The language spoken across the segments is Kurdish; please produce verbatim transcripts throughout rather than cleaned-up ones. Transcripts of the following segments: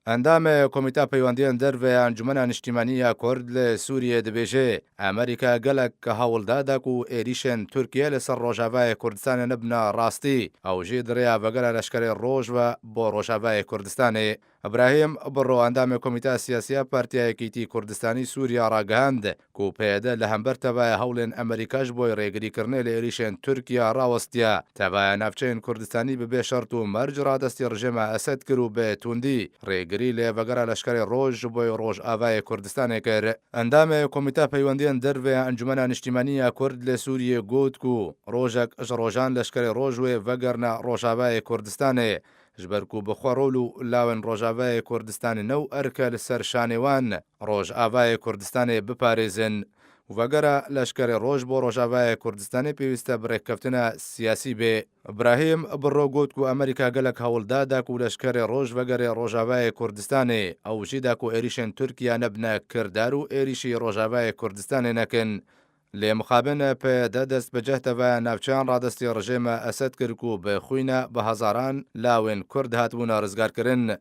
Endamê Komîta Peywendiyên Derve ya Encûmena Niştîmanî ya Kurd li Sûriyê dibêje, Amerîka gelek hewl dade ku êrîşên Tirkiye li ser Rojavayê Kurdistanê nebine rastî, ew jî di rêya vegera leşkerê Roj ve bo Rojavayê Kurdistanê. Îbrahîm Birro, endamê Komîta Siyasî ya Partiya Yekîtî Kurdistanî Sûriya ragihand ku P Y D li hember tevaya hewlên Amerîka ji bo rêgirîkirinê li êrîşên Tirkiye rawestiye. Tevaya navçeyên Kurdistanî bi bê şert û merc radestî rejêma Esed kir û bi tundî rêgirî li vegera leşkerê Roj ji bo Rojavayê Kurdistanê kir. Endamê Komîta Peywendiyên Derve ya Encûmena Niştîmanî ya Kurd li Sûriyê got ku rojek ji rojan leşkerê Roj wê vegerine Rojavayê Kurdistanê, ji ber ku bi xwe rol û lawên Rojavayê Kurdistanê ne û erke li ser şanê wan Rojavayê Kurdistanê biparêzin. Û vegera leşkerê Roj bo Rojavayê Kurdistanê pêwîst e bi rêkeftina siyasî bê. Îbrahîm Birro got ku Amerîka gelek hewl dade ku leşkerê Roj vegere Rojavayê Kurdistanê, ew jî da ku êrîşên Tirkiye nebine kirdar û êrîşî Rojavayê Kurdistanê nekin. Lê mixabin P Y D dest bi cih tevaya navçeyan radestî rejêma Esed kir ku bi xwîna bi hezaran lawên Kurd hatibûne rizgarkirin.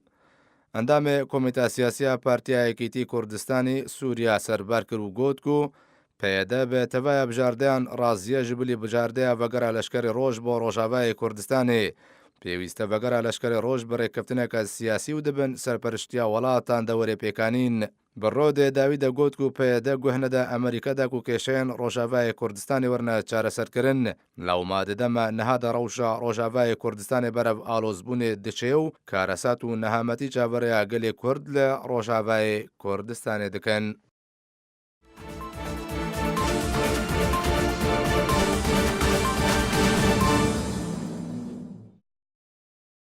Endamê Komîta Siyasî ya Partiya Yekîtî Kurdistanî Sûriya serbar kir û got ku P Y D bi tevaya bijardeyan raziye ji bilî bijardeya vegera leşkerê Roj bo Rojavayê Kurdistanê. Pêwîste vegera leşkerê Roj bi rêkeftineke siyasî û dibin serperiştiya welatan de were pêkanîn. Bi rodê dawî de got ku P Y D guh nede Amerîka de ku kêşeyên Rojavayê Kurdistanê werine çareserkirin. Lewma di dema niha de rewşa Rojavayê Kurdistanê berev alozbûnê diçe û karesat û nehametî çaverêya gelê Kurd li Rojavayê Kurdistanê dikin.